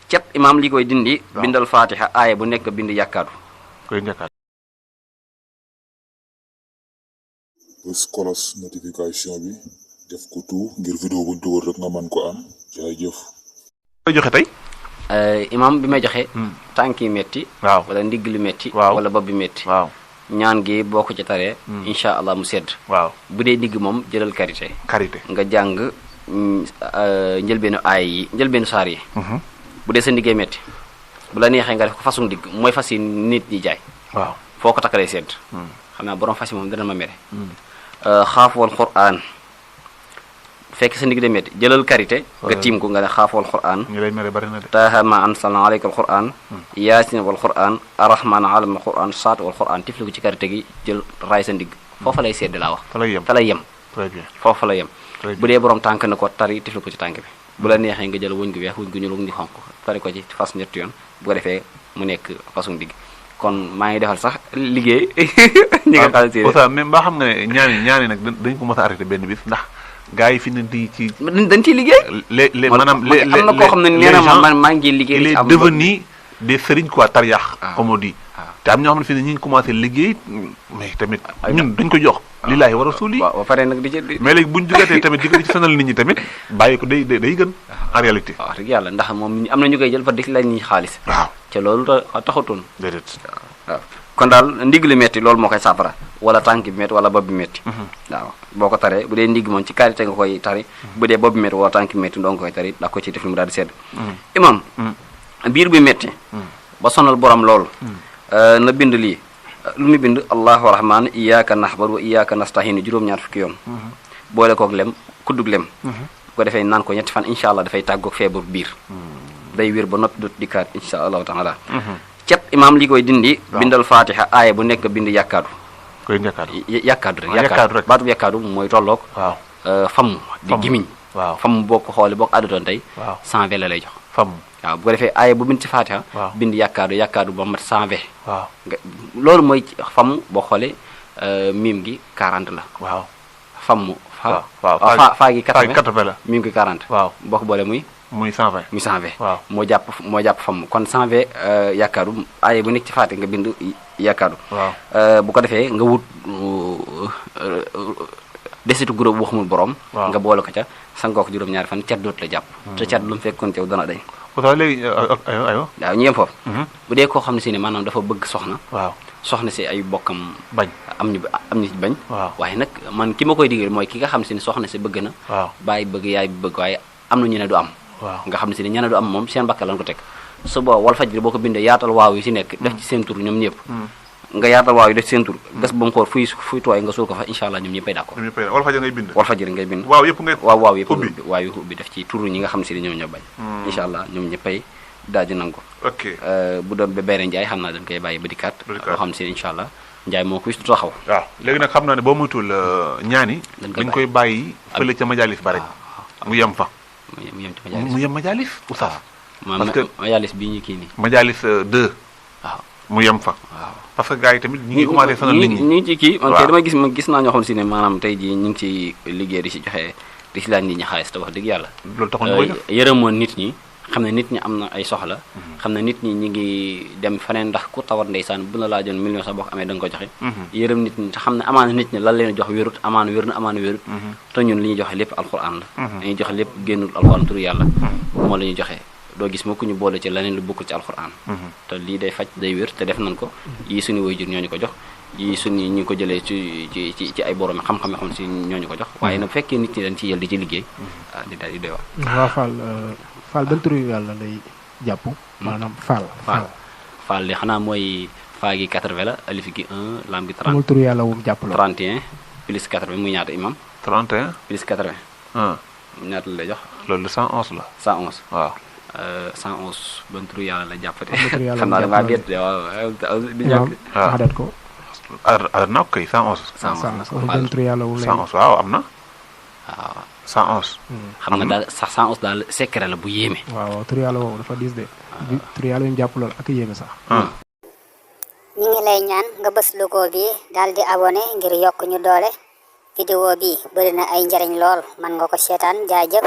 cet imam li koy dindi bindal fatiha aaya bu nekk bind yàkkaadu koy njëkkaat bés kolos notification bi def ko tout ngir vidéo buñ dugal rek nga man ko am jaajëf koy joxe tey imam bi may joxe tànki metti waaw wala ndigg lu metti waaw wala bopp bi metti waaw ñaan gi boo ko ci taree insha allah mu sedd waaw bu dee ndigg moom jëlal karité nga jàng njëlbeenu aay yi njëlbeenu saar yi bu dee sa ndiggee metti bu la neexee nga def ko façon ndigg mooy fas yi nit ñi jaay waaw foo ko takkalee sedd xam naa borom fas yi moom dana ma mere xaafuwal qur'an fekk sa ndigg de metti jëlal karité nga tiim ko nga ne xaafuwal qur'an ñu lay mere bari na de taaha ma ansalna alayka al qur'an yaasin wal qur'an arrahman alama al qur'an saat wal qur'an tifli ko ci karité gi jël raay sa ndigg foofa lay sedd laa wax fa lay yem très bien foofa la yem bu dee borom tànk na ko tari tifli ko ci tànk bi bu la neexee nga jël wëñ gu weex wëñ gu ñuul ni xonk tari ko ci fas ñetti yoon bu ko defee mu nekk façon digg kon maa ngi defal sax liggéey ñi nga xam si oustaz même mbaa xam nga ne ñaani nag dañ ko mos a arrêté benn bis ndax gars yi fi ne di ci dañ ciy liggéey les maanaam les am na koo xam ne nee na man maa ngi liggéey il est devenu des sëriñ quoi tariyax comme on dit te am ñoo xam ne fi ne ñu ngi commencé liggéey mais tamit ñun dañ ko jox lillaahi wa rasuuli waaw ba pare nag di ci mais léegi buñ jugatee tamit di ci sonal nit ñi tamit bàyyi ko day gën en réalité waaw rek yàlla ndax moom am na ñu koy jël fa di lañ ñi xaalis waaw te loolu taxutoon déedéet waaw kon daal ndigg lu metti loolu moo koy saafara wala tànk bi metti wala bopp bi metti waaw boo ko taree bu dee ndigg moom ci karité nga koy tari bu dee bopp bi metti wala tànk bi metti doo nga koy tari daa ko ci def lu mu daal di sedd imam biir bi metti ba sonal borom loolu na bind lii lu mu bind allahu rahman iyyaka nahmadu wa iyyaka nasta'in juróom-ñaar fukki yoon boole koog lem kuddug lem bu ko defee naan ko ñetti fan incha allah dafay tàggoog feebar biir day wér ba noppi dootu dikkaat incha allahu taala cet imam li koy dindi bindal fatiha aaya bu nekk bind yàkkaadu koy njëkkaatu yàkkaadu rek baatu yàkkaadu mooy tolloog waaw famm di gimiñ waaw famm boo ko xoolee boo ko àddatoon tey 120 la lay jox famm waaw bu ko defee aaya bu bind ci fatiha bind yàkkaadu ba mat 120 waaw loolu mooy famm boo xoolee miim gi 40 la waaw famm waaw faa gi 80 la miim gi 40 waaw boo ko boolee muy 120 muy 120 waaw moo jàpp famm kon 120 yàkkaadu aaya bu nekk ci fatiha nga bind yàkkaadu bu ko defee nga wut desitu groupe bu xamul borom nga boole ko ca sangoo ko juróom-ñaari fan cat doot la jàpp te cat lu mu fekkoon teew dana day pourtant léegi ayo waaw ñu yem foofu bu dee koo xam ne si ne maanaam dafa bëgg soxna waaw soxna si ay bokkam bañ am ñu bañ waaye nag man ki ma koy digal mooy ki nga xam si ne soxna si bëgg na bàyyi bëgg yaay bi bëgg waaye am na ñu ne du am nga xam ne si ne ñene du am moom seen bakka lan ko teg su boo wal faj bi boo ko bindee yaatal waaw yi si nekk def ci seen tur ñoom ñëpp nga yaatal waaw yi def ci seen tur gas ba mu xool fuy tooy nga suul ko fa incha allah ñoom ñëppay d'accord wal faj ngay bind wal faj ngay bind waaw yëpp ngay waaw yëpp waaw yu ubbi def ci turu ñi nga xam si ne ñoom ñoo bañ incha allah ñoom ñëppay daal di nangu ok bu doon ba beere Njaay xam naa dañ koy bàyyi ba dikkaat loo xam si ne incha allah Njaay moo koy taxaw waaw léegi nag xam naa ne boo moytuwul ñaani dañ koy bàyyi fële ca majalis ba rek mu yem fa mu yem majalis oustaz parce que majalis bii ñu kii nii majalis 2 waaw mu yem fa parce que gars yi tamit ñu ngi commencé sonal nit ñi ñu ngi ci kii man kay dama gis naa ñoo xam si ne maanaam tey jii ñu ngi ci liggéey di si joxe di si laaj nit ñi xaalis te wax dëgg yàlla loolu taxoon ñu koy def yërëmoon nit ñi xam ne nit ñi am na ay soxla xam ne nit ñi ñi ngi dem feneen ndax ku tawat ndeysaan bu la laajoon million sax boo ko amee da nga ko joxe yërëm nit ñi te xam ne amaana nit ñi lan leen jox wérut amaana wér na amaana wérut te ñun li ñuy joxe lépp alxuraan la dañuy joxe lépp génnul alxuraan turu yàlla moo la ñuy joxe doo gis moo ku ñu boole ci leneen lu bokkul ci alxuraan te lii day faj day wér te def nañ ko yii suñu waajur ñoo ñu ko jox yii suñu ñu ngi ko jëlee ci ay borom xam-xam yoo xam si ñoo ñu ko jox waaye nag bu fekkee nit ñi dañ ci jël di ci liggéey di daal di doy waar Fall ban turu yàlla lay jàpp maanaam Fall li xanaa mooy faa gi 80 la alif gi 1 lam gi 30 amul turu yàlla wu mu jàpp la 31 plus 80 muy ñaata imam 31 plus 80 ñaata la lay jox loolu 111 la 111 waaw 111 ban turu yàlla la jàppate xam naa damaa bett waaw di jàkk adat ko naa ko kay 111 ban turu yàlla wu lay 111 waaw am na waaw 111 xam nga daal sax 111 daal secret la bu yéeme waaw turu yàlla woowu dafa diis de turu yàlla yu mu jàpp loolu ak yéeme sax ñi ngi lay ñaan nga bës logo bi daal di abonné ngir yokk ñu doole vidéo bi bëri na ay njariñ lool man nga ko seetaan jaajëf